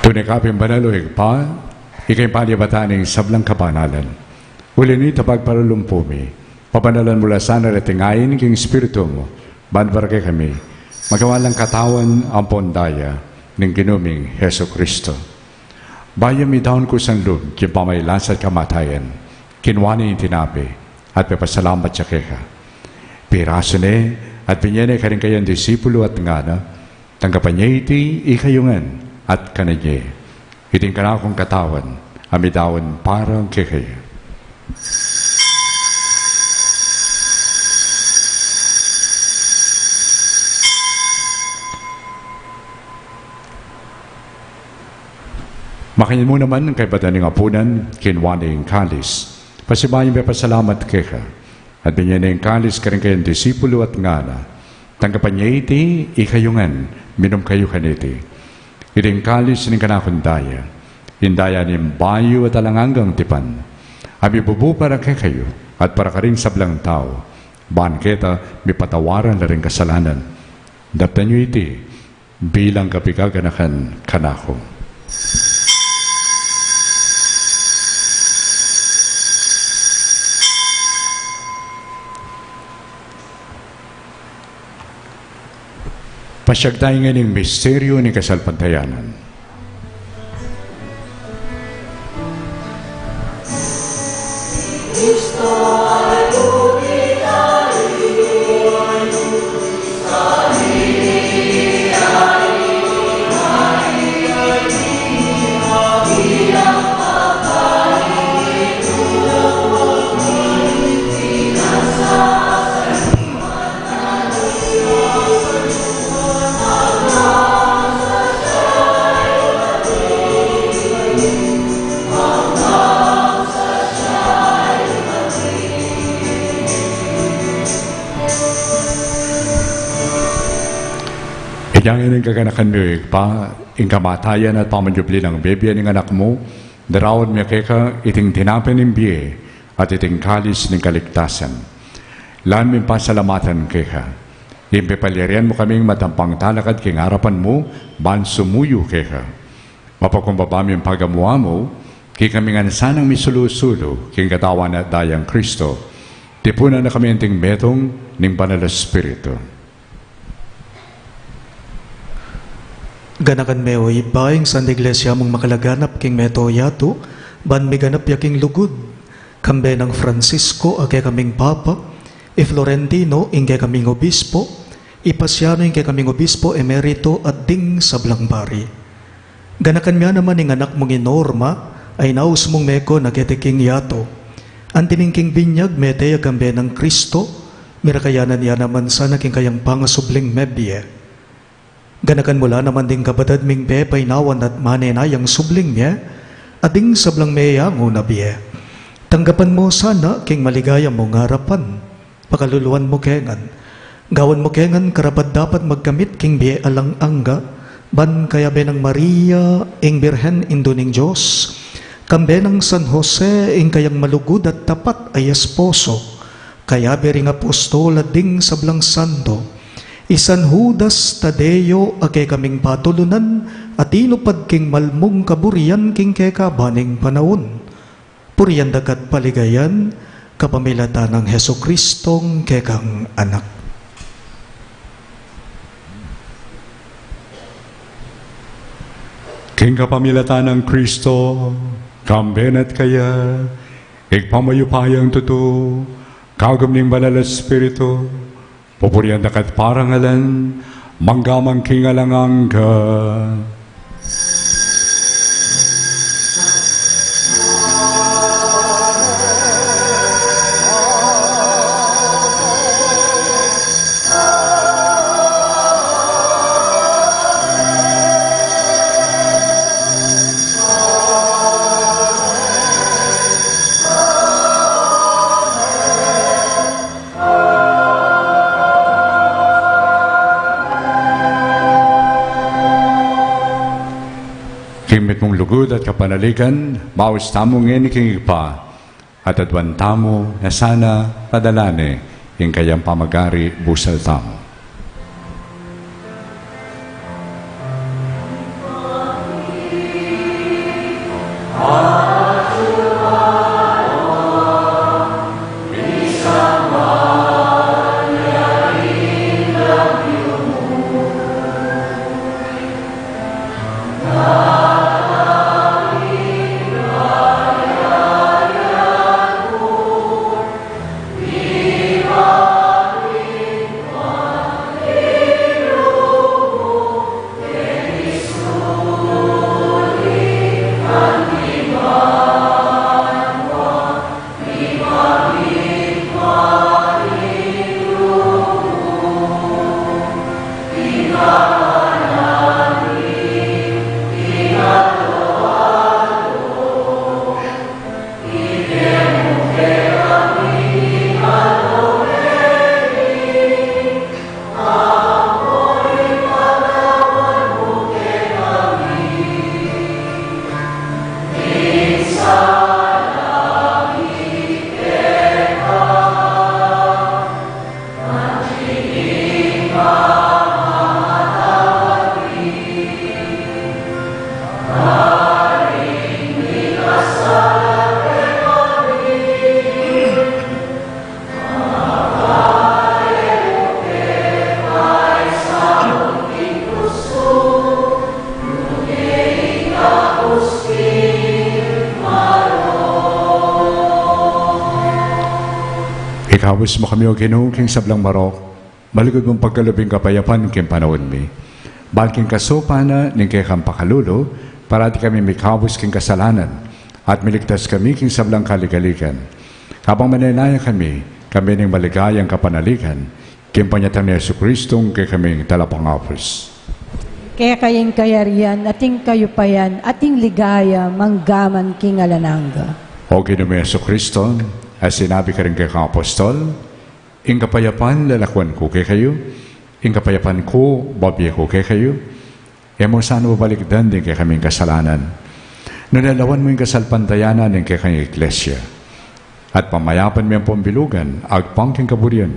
Tune ka pin banal, o Ibpa, ika ing panibatan ning sablang kabanalan. Uli na nita pagparalumpu mi, pabanalan mu la sana reting ain king Espiritu mu, ban para kekami magawa lang katawan ampon daya ning Ginu ming Jesucristo. Bayu midaun kusang lub king pamagkasakit at kamatayan, kinua ne ing tinape, at pepasalamat ya keka. Pirasu ne, at binye ne karing kayang disipulu at ngana, tanggapan ye iti ikayu ngan, at kanan ye. Iti ing kanakung katawan, a midaun para kekayu. Makanyan mu naman ing kaybat da ning apunan, kinua ne ing kalis. Pasibayu yang pepasalamat keka, at binye ne ing kalis karing kayang disipulu at ngana, tanggapan ye iti ikayu ngan, minum kayu kaniti. Iti ing kalis ning kanakung daya, ing daya ning bayu at alang anggang tipan, a mibubu para kekayu at para karing sablang tau, ban keta mipatawaran la ring kasalanan. Daptan yu iti bilang kapaganakan kanaku. Pasiag tamu ngan ing misteryu ning kasalpantayanan. Yang ini ing kaganakan mi, o Ibpa, ing kamatayan at pamanyubli nang bibie ning Anak mu, daraun mi keka iting tinape ning bie at iting kalis ning kaligtasan. Lalu ming pasalamatan keka, ing pepalyarian mu kaming matampang talakad king arapan mu, ban sumuyu keka. Mapakumbaba ming pagamuan mu, king kami ngan sanang misulu-sulu king Katawan at Dayang Kristo, tipunan na kami anting metung ning Banal a Espiritu. Ganakan me, o Ibpa, ing Santa Iglesia mung makalaganap king mabilug a yatu, ban miganap ya king lugud, kambe nang Francisco a kekaming Papa, i Florentino ing kekaming Obispo, i Pasiano ing kekaming Obispo Emerito, at ding sablang pari. Ganakan me naman ing anak mung i Norma, a inaus mung mekon a keti king yatu. Anti ning king binyag mete ya kambe nang Kristo, mirakayanan ya naman sana king kayang pangasubling mebie. Ganakan mu la naman ding kapatad ming pepainawan at manenayang subling mie, at ding sablang meyangu na bie. Tanggapan mu sana king maligaya mung arapan. Pakaluluan mu kengan. Gawan mu kengan karapat-dapat magkamit king bie alang angga, ban kayabe nang Maria, ing Birhen Indu ning Dios, kambe nang San Jose, ing kayang malugud at tapat a esposo, kayabe ring apostol at ding sablang santo, i San Judas Tadeo a kekaming patulunan, a tinupad king malmung kaburian king kekaban ning panaun. Purian da ka at paligayan, kapamilatan nang Jesukristong kekang Anak. King kapamilatan nang Kristo, kambe na at kaya, Ibpa mayupayang tutu, kagum ning Banal a Espiritu, pupurian da ka at parangalan, mangga man king alang angga. King mitmung lugud at kapanaligan, maus tamu ngeni king Ibpa, at aduan tamu na sana padala ne ing kayang pamagari. Busal tamu. Ikabus mu kami, O Ginu, king sablang marok, malugud mung pagkalub ing kapayapan king panaun mi. Ban king kasaupan na ning kekang pakalulu, parati kami mikabus king kasalanan, at miligtas kami king sablang kaligaligan. Kabang manenaya kami, kami ning maligayang kapanaligan, king panyatang nang Jesukristong kekaming Talapangabus. Keka ing kayarian, at ing kayupayan, at ing ligaya, mangga man king alang angga. O Ginu ming Jesukristo, a sinabi karing kekang apostol, ing kapayapan lalakuan ku kekayu, Ing kapayapan ku, bibie ku kekayu, e mu sana balikdan ding kekaming kasalanan, nune lawan mu ing kasalpantayanan ning kekang Iglesia, at pamayapan me ampong bilugan agpang king kaburian,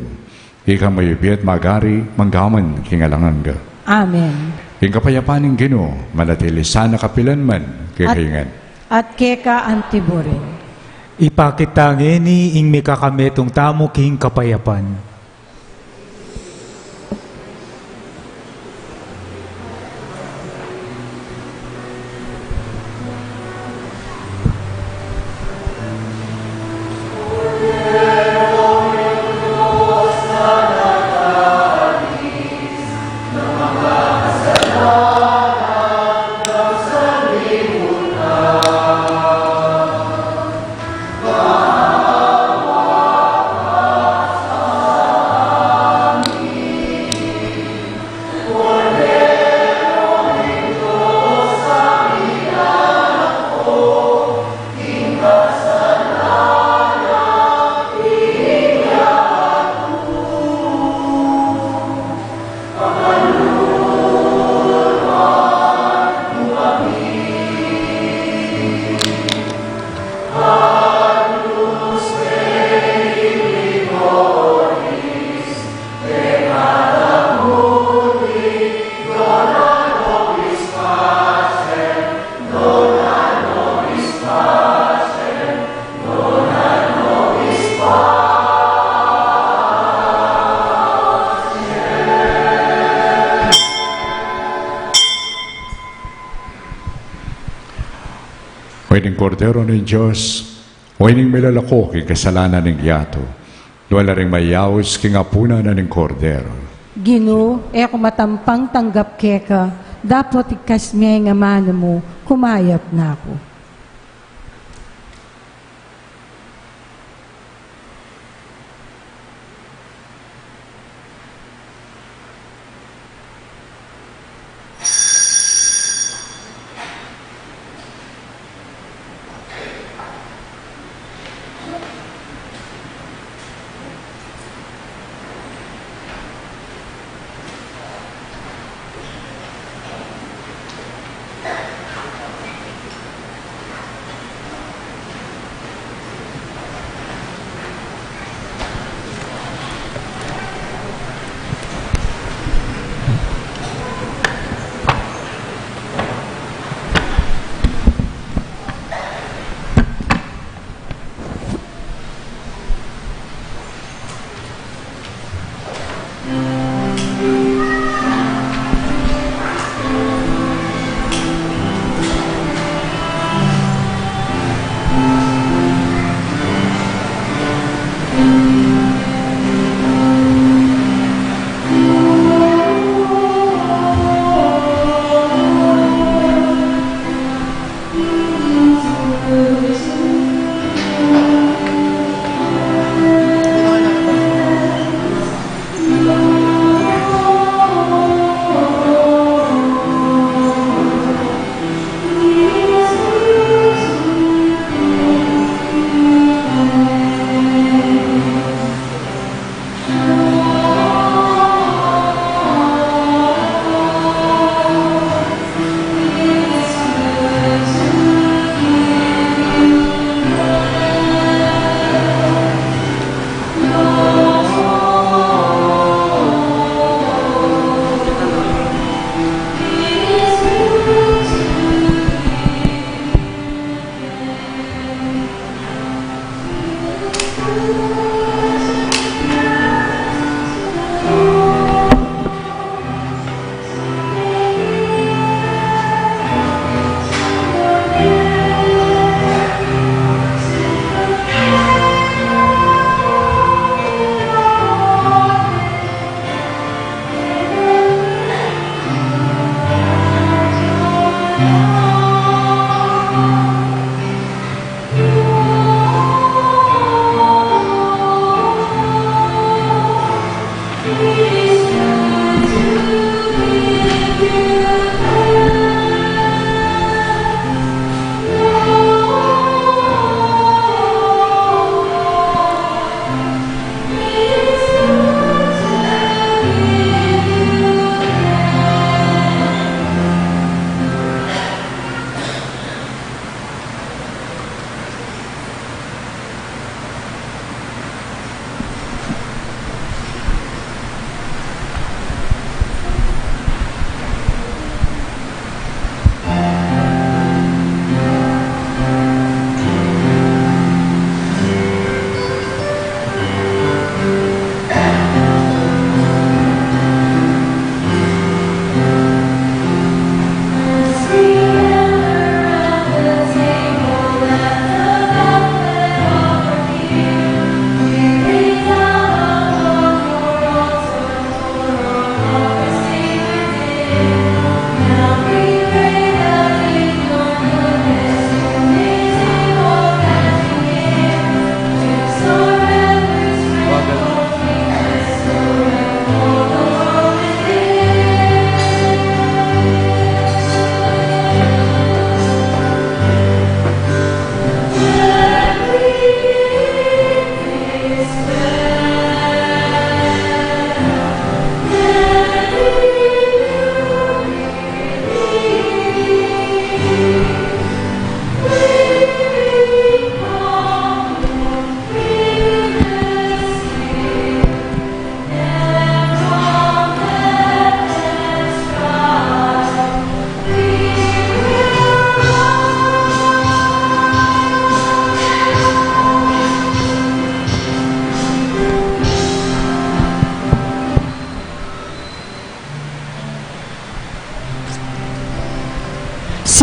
ika mayupayap at mag-ari manggaman king alang angga. Amen. Ing kapayapan ning Ginu manatili sana kapilan man kekayu ngan. At keka antiburin. Ipakit ta ngeni ing mikakametung tamu king kapayapan. O ining Kordero ning Dios, o ining milalako king kasalanan ning yatu. Nuan la ring mayaus king apunan na ning Kordero. Ginu, e ku matampang tanggap keka, dapot igkas me ing amanu mu, kumayap na ku.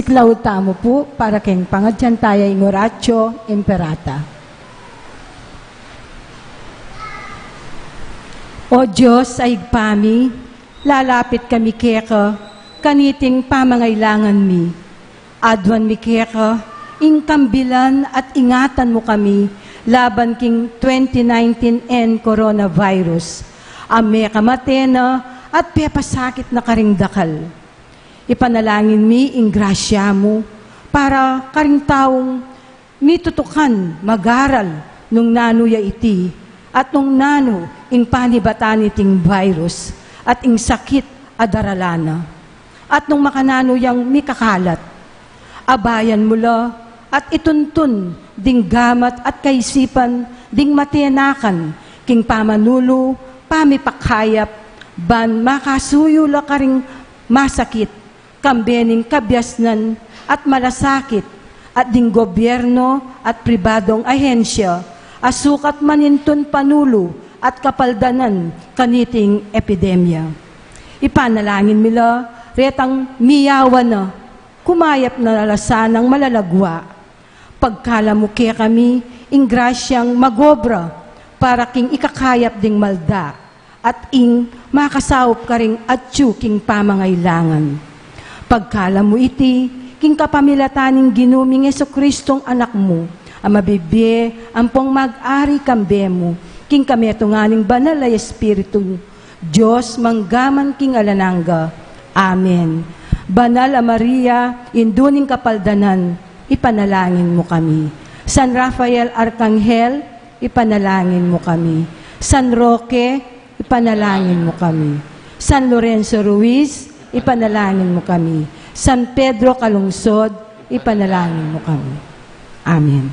Laud tamu pu para king pangadyan taya ing Oratio Imperata. O Dios a Ibpa mi, lalapit kami keka kaniting pamangailangan mi. Aduan mi keka ing kambilan at ingatan mu kami laban king twenty nineteen N coronavirus a mekamate na at pepasakit na karing dakal. Ipanalangin mi ing grasya mu para karing taung mitutukan mag-aral nung nanu ya iti at nung nanu ing panibatan niting virus at ing sakit a daralan na, at nung makananu yang mikakalat. Abayan mu la at ituntun ding gamat at kaisipan ding matenakan king pamanulu, pamipakayap, ban makasuyu la karing masakit, kambe ning kabiasnan at malasakit, at ding gobyerno at pribadong ahensya a sukat manintun panulu at kapaldanan kaniting epidemya. Ipanalangin mi la retang miyawan na, kumayap na la sanang malalagua. Pagkalub mu kekami ing grasyang mag-obra para king ikakayap ding malda at ing makasaup karing atyu king pamangailangan. Pagkalub mu iti king kapamilatan ning Ginu ming Jesucristong Anak mu, a mabibie ampong mag-ari kambe mu king kametungan ning Banal a Espiritu, Dios mangga man king alang angga. Amen. Banal a Maria, Indu ning kapaldanan, ipanalangin mu kami. San Rafael Arkanghel, ipanalangin mu kami. San Roque, ipanalangin mu kami. San Lorenzo Ruiz, ipanalangin mu kami. San Pedro Calungsod, ipanalangin mu kami. Amen.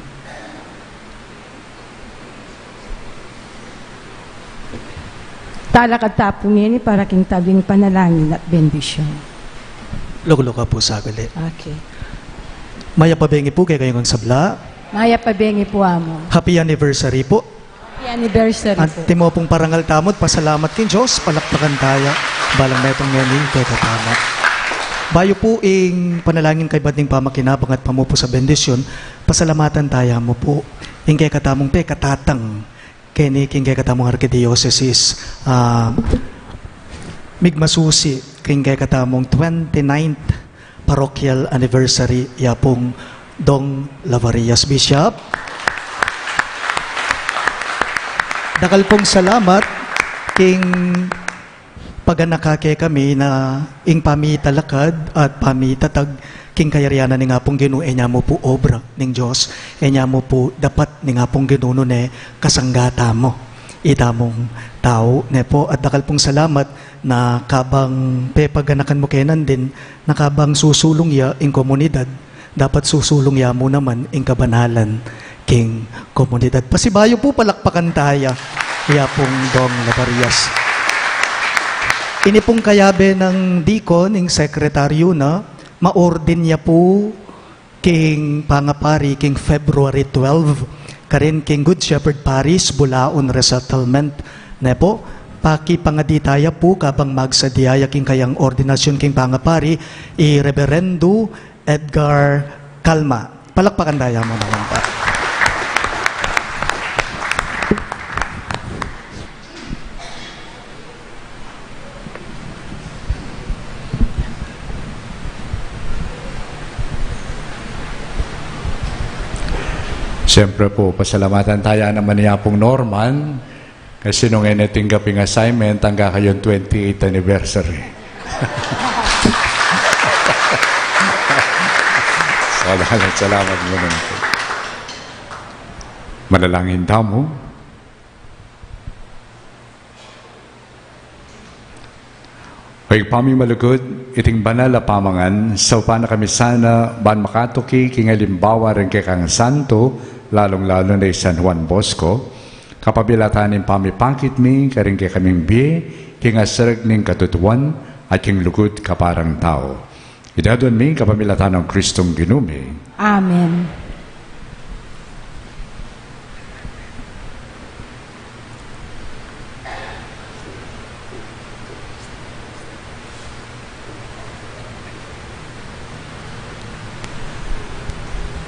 Talakad ta pu ngeni para king tabing panalangin at bendisyon. Luglugan pu saglit. Okay. Mayap a bengi pu kekayung sabla. Mayap a bengi pu, Among. Happy anniversary pu. Happy anniversary pu. Antimo pung parangal tamu at pasalamat king Dios, palakpakan taya. Balang metung ngeni kekatamu. Bayu pu ing panalangin kaybat ning pamakinabang at pamupus a bendisyon, pasalamatan taya mu pu ing kekatamung pekatatang keni king kekatamung arkidiosesis, ah, migmasusi king kekatamung twenty-ninth parochial anniversary, ya pung Dong Lavarias, Bishop. Dakal pung salamat king paganaka kekami na ing pamitalakad at pamitatag king kayarian ning Apung Ginu, e nya mu pu obra ning Dios, e nya mu pu dapat ning Apung Ginu nune kasangga tamu, itamung tau, ne pu. At dakal pung salamat na kabang pepaganakan mu ke nandin, na kabang susulung ya ing komunidad, dapat susulung ya mu naman ing kabanalan king komunidad. Pasibayu pu, palakpakan taya ya pung Dong Lavarias. Ini pung kayabe nang dikon, ing sekretaryu na, maordin ya pu king pangapari king February twelve, karin king Good Shepherd Parish, Bulaon Resettlement. Ne pu, pakipangadi taya pu kabang magsadya ya king kayang ordinasyun king pangapari, i Reberendo Edgar Calma. Palakpakan taya mu naman pa. Siyempre pu, pasalamatan taya naman i Apung Norman, kasi nung e ne tinggap ing assignment, angga kayung twenty-eighth anniversary. Salamat, salamat mu naman pu. Manalangin tamu. O Ibpa mi malugud, iting banal a pamangan, saupan na kami sana ban makatuki king alimbawa ring kekang santo, lalung-lalu na i San Juan Bosco, kapamilatan ning pamipakit mi karing kekaming bie king asarag ning katutuan at king lugud kaparang tau. Iti aduan mi kapamilatan nang Kristong Ginu mi. Amen.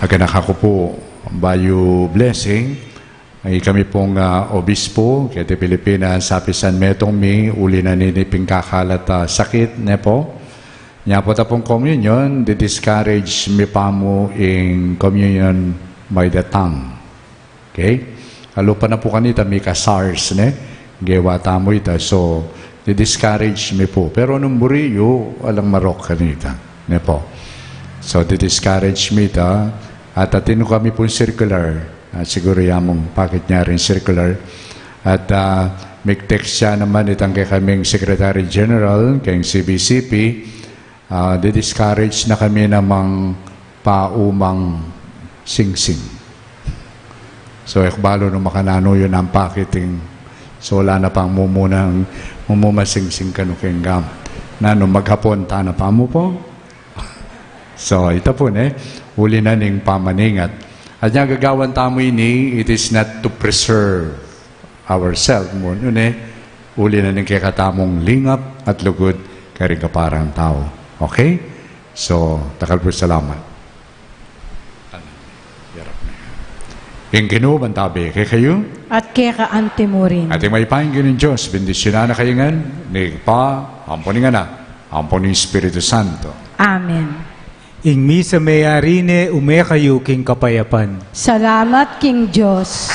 Kanaku pu, bayu blessing, ay kami pung, ah, obispo, keti Pilipinas, apisan metung mi, uli na nini pin kakalat a sakit, ne pu? Nya pu ta pung communion, di-discourage mi pa mu ing communion by the tongue. Okay? Alupa na pu kanita, mika-SARS, ne? Gewa tamu ita. So, di-discourage mi pu. Pero nung buri yu, alang marok kanita. Ne pu? So, di-discourage mi ita. At atin kami pung circular. At siguru ya mung pakit nya rin circular. At, ah, mig-text ya naman itang kekaming Secretary General, keng C B C P, ah, di-discourage na kami namang paumang singsing. So, e ku balu nung makananu yu nang pakiting, so, ala na pang mumunang, mumumang singsing kanu keng gam. Nanu, maghapon ta na pa mu pu? So, ita pu ne, uli na ning pamaningat. At nya gagawan tamu ini, it is not to preserve ourselves, mu, ne, uli na ning kekatamung lingap at lugud karing kaparang tau. Okay? So, dakal pung salamat. Ing Ginu mantabi kekayu. At keka anti mu rin. At ing mayupayang Ginung Dios, bendisyunan na kayu ngan ning Ibpa, ampo ning Anak, ampo ning Espiritu Santo. Amen. Ing misa meyari ne, ume kayu king kapayapan. Salamat king Dios.